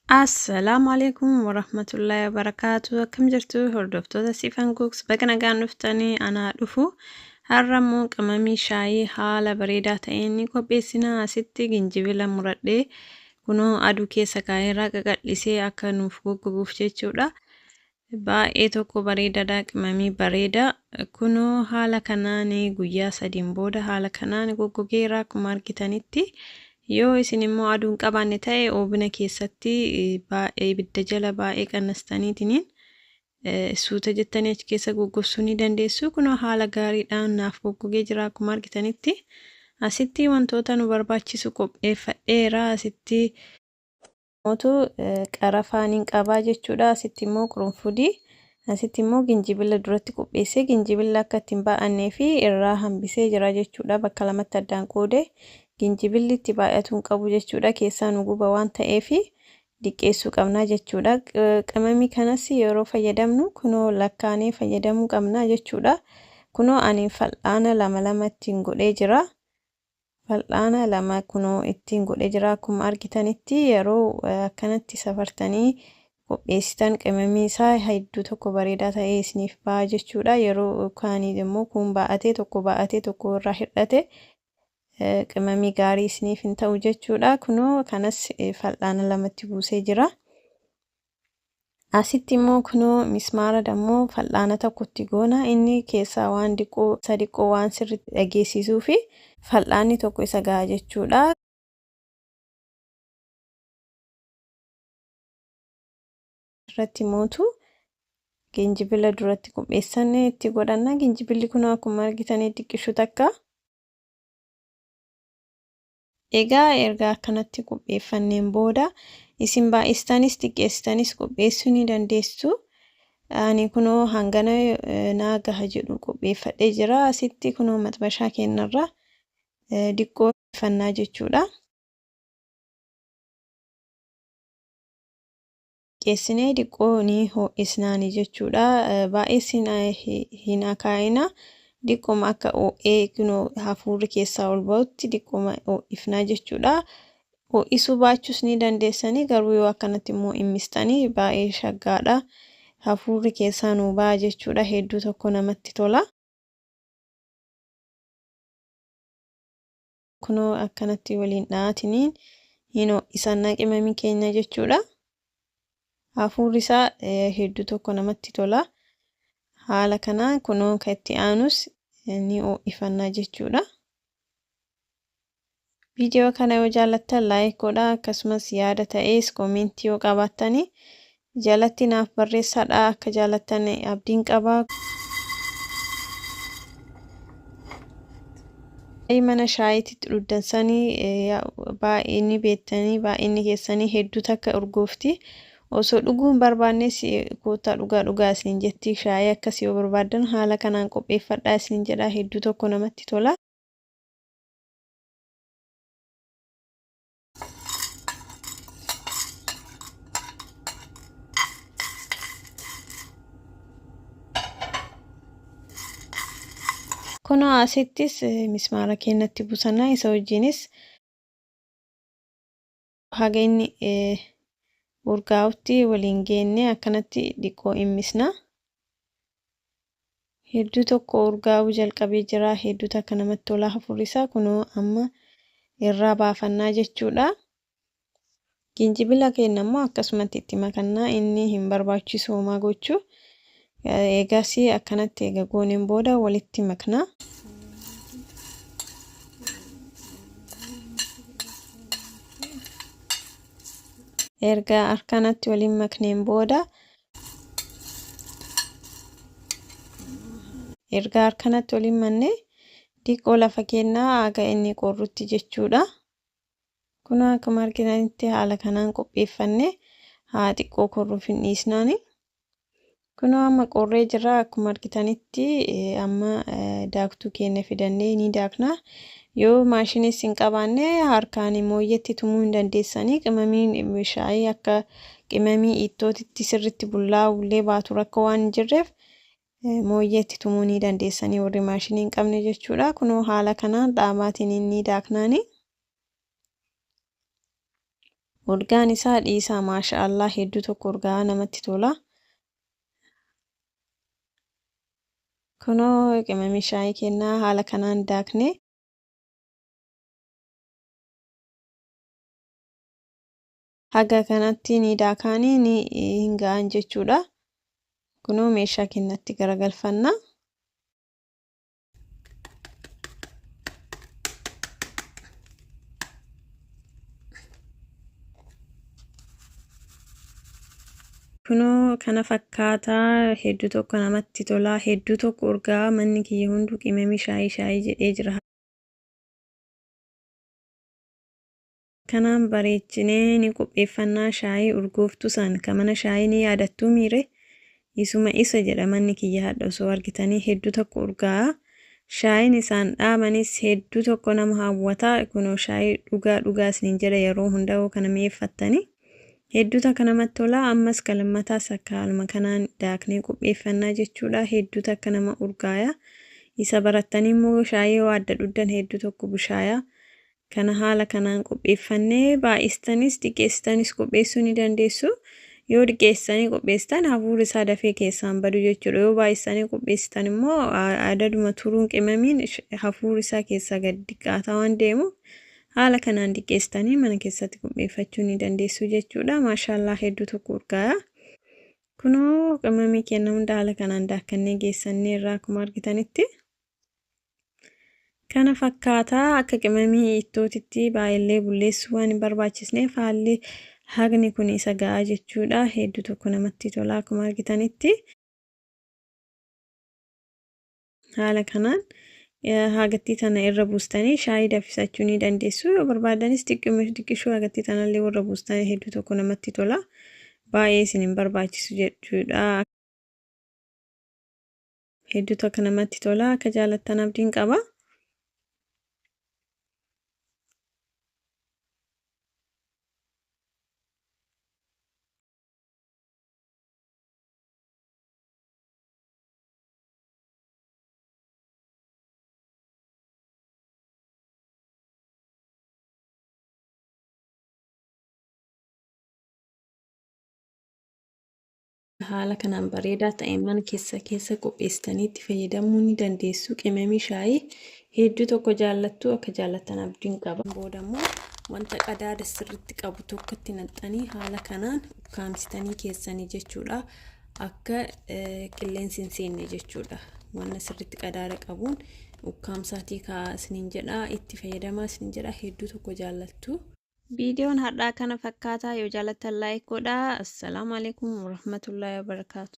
Assalaamu alaikum warahmatullahi wabarakaatu. Akkam jirtu hordoftoota Sifan Cooks, baga nagaan dhuftanii, anaa dhufu. Har'a immoo qimamii shaayii haala bareedaa ta'een ni qopheessina. Asitti ginjibila muradhee kunoo aduu keessa kaa'eerraa qaqal'isee akka nuuf goggoguuf jechuudha. Baay'ee tokko bareedaadha, qimamii bareeda. Kunoo haala kanaan guyyaa 3n booda haala kanaan goggogeera akkuma argitanitti. Yoo isin immoo aduu hin qabaanne ta'e, oobina keessatti baay'ee ibidda jala baay'ee qannastaniitiniin suuta jettanii achi keessa goggogsuu ni dandeessu. Kunoo haala gaariidhaan naaf goggogee jira akkuma argitanitti. Asitti wantoota nu barbaachisu qopheeffadheera. Asitti mootu qarafaa nin qabaa jechuudha. Asitti immoo qurunfudii. Asitti immoo ginjibila duratti qopheessee, ginjibila akka ittiin baa'annee fi irraa hambisee jira jechuudha. Bakka lamatti addaan qoode, ginjibilli itti baay'atuu hin qabu jechuudha. Keessaa nu guba waan ta'eef diqqeessuu qabna jechuudha. Qimamii kanas yeroo fayyadamnu kunoo lakkaanee fayyadamuu qabna jechuudha. Kunoo ani fal'aana lama lama ittiin godhee jira. Fal'aana lama kunoo ittiin godhee jira akkuma argitanitti. Yeroo akkanatti safartanii qopheessitan qimamii isaa hedduu tokko bareedaa ta'ee isiniif ba'a jechuudha. Yeroo kaanii immoo kun baa'atee, tokko baa'atee tokko irraa hir'ate, qimamii gaarii isiniif hin ta'u jechuudha. Kunoo kanas fal'aana lamatti buusee jira. Asitti immoo kunoo mismaara dammoo fal'aana tokkotti goona. Inni keessaa waan diqqoo isa diqqoo waan sirriitti dhageessisuu fi fal'aanni tokko isa gaha jechuudha. Irratti mootu ginjibila duratti qopheessanne itti godhanna. Ginjibilli kunoo akkuma argitanii xiqqishu takka. Egaa erga akkanatti qopheeffanneen booda, isin baay'istanis xiqqeessitanis qopheessuu ni dandeessu. Ani kunoo hangana naa gaha jedhu qopheeffadhee jira. Asitti kunoo maxbashaa keenyarra diqqoo fannaa jechuudha. Xiqqeessinee diqqoo ni ho'isnaani jechuudha. Baay'ees hin akaayina. Diqqoma akka ho'ee kunoo hafuurri keessaa ol ba'utti diqqoma ho'ifnaa jechuudha. Ho'isuu baachuus ni dandeessanii, garuu yoo akkanatti immoo immistanii baay'ee shaggaadha. Hafuurri keessaa nuu ba'a jechuudha. Hedduu tokko namatti tola. Kunoo akkanatti waliin dha'aatiniin hin ho'isannaa qimamii keenya jechuudha. Hafuurri isaa hedduu tokko namatti tola. Haala kanaan kunoo kan itti aanus ni ho'ifannaa jechuudha. Viidiyoo kana yoo jaallattan like godhaa, akkasumas yaada ta'es koomentii yoo qabaattanii jalatti naaf barreessadha, akka jaallattan abdiin qaba. Mana shaayiitti dhugdan sanii baay'ee ni beektanii, baay'inni keessanii hedduu takka urgoofti. Osoo dhuguu hin barbaannes koottaa dhugaa dhugaa isin jetti. Shaayii akkas yoo barbaaddan haala kanaan qopheeffadhaa isin jedha, hedduu tokko namatti tola. Kunoo asittis mismaara keenyatti buusannaa, isa wajjinis haga inni urgaa'utti waliin geenne akkanatti dhiqoo immisna. Hedduu tokko urgaa'uu jalqabee jira. Hedduu takka namatti tola hafuurri isaa. Kunoo amma irraa baafannaa jechuudha. Ginjibila keenya immoo akkasumatti itti makannaa, inni hin barbaachisu homaa gochuu. Eegas akkanatti eega gooneen booda walitti makna. Erga akkanatti waliin makneen booda, erga harkanatti waliin manne, diqqoo lafa kennaa haga inni qorrutti jechuudha. Kun akkuma argitanitti haala kanaan qopheeffanne haa xiqqoo korruuf hin dhiisnaani. Kunoo amma qorree jira akkuma argitanitti. Amma daaktuu keenya fidannee ni daakna. Yoo maashinis hin qabaanne harkaan mooyyeetti tumuu hin dandeessanii. Qimamiin shaayii akka qimamii ittootitti sirritti bullaa'ullee baatu rakkoo waan hin jirreef mooyyeetti tumuu ni dandeessanii warri maashinii hin qabne jechuudha. Kunoo haala kanaan dhaabaatiin ni daaknaani. Urgaan isaa dhiisaa maasha Allah hedduu tokko urgaa namatti tola. Kunoo qimamii shaayii kennaa haala kanaan daakne. Haga kanatti ni daakaanii ni hin ga'an jechuudha. Kunoo meeshaa kennatti garagalfanna. Kunoo kana fakkaataa hedduu tokko namatti tola. Hedduu tokko urgaa manni kiyya hunduu qimamii shaayii shaayii jedhee jira. Kanaan bareechinee ni qopheeffannaa shaayii urgooftuu san kan mana shaayii ni yaadattuu miire isuma isa jedha manni kiyya hadha osoo argitanii hedduu tokko urgaa. Shaayiin isaan dhaabanis hedduu tokko nama hawwata. Kunoo shaayii dhugaa dhugaa isiniin jedha yeroo hundaa kana mi'eeffattanii. Hedduu takka namatti tola. Ammas kalammataas akka haaluma kanaan daaknee qopheeffannaa jechuudha. Hedduu takka nama urgaaya. Isa barattanii immoo shaayii yoo adda dhugdan hedduu tokko bushaaya. Kana haala kanaan qopheeffannee baay'istanis xiqqeessitanis qopheessuu ni dandeessu. Yoo xiqqeessitanii qopheessitan hafuurri isaa dafee keessaan badu jechuudha. Yoo baay'istanii qopheessitan immoo adaduma turuun qimamiin hafuurri isaa keessaa gad xiqqaataa waan deemuuf haala kanaan xiqqeessitanii mana keessatti qopheeffachuu ni dandeessu jechuudha. Maashaallaa hedduu tokko urgaaya. Kunoo qimamii keenya hunda haala kanaan daakkannee geessannee irraa akkuma argitanitti. Kana fakkaataa akka qimamii ittootitti baay'illee bulleessuu waan hin barbaachisneef haalli hagni kun isa ga'a jechuudha. Hedduu tokko namatti tola akkuma argitanitti. Haala kanaan hagattii tana irra buustanii shaayii danfisachuu ni dandeessu. Yoo barbaadanis xiqqishuu hagattii tanallee warra buustanii hedduu tokko namatti tola. Baay'ee isin hin barbaachisu jechuudha. Hedduu tokko namatti tola. Akka jaalattan abdiin qaba. Haala kanaan bareedaa ta'een mana keessa keessa qopheessitanii itti fayyadamuu ni dandeessu. Qimamii shaayii hedduu tokko jaallattu akka jaallattan abdiin qaba. Booda immoo wanta qadaada sirriitti qabu tokkotti naqxanii haala kanaan ukkaamsitanii keessanii jechuudha. Akka qilleensi hin seenne jechuudha. Wanna sirriitti qadaada qabuun ukkaamsaatii kaa'aa isiniin jedha. Itti fayyadamaa isiniin jedha. Hedduu tokko jaallattu. Viidiyoon har'aa kana fakkaataa yoo jaallattan like godhaa. Assalaamu alaikum warahmatullaahi wabarakaatu.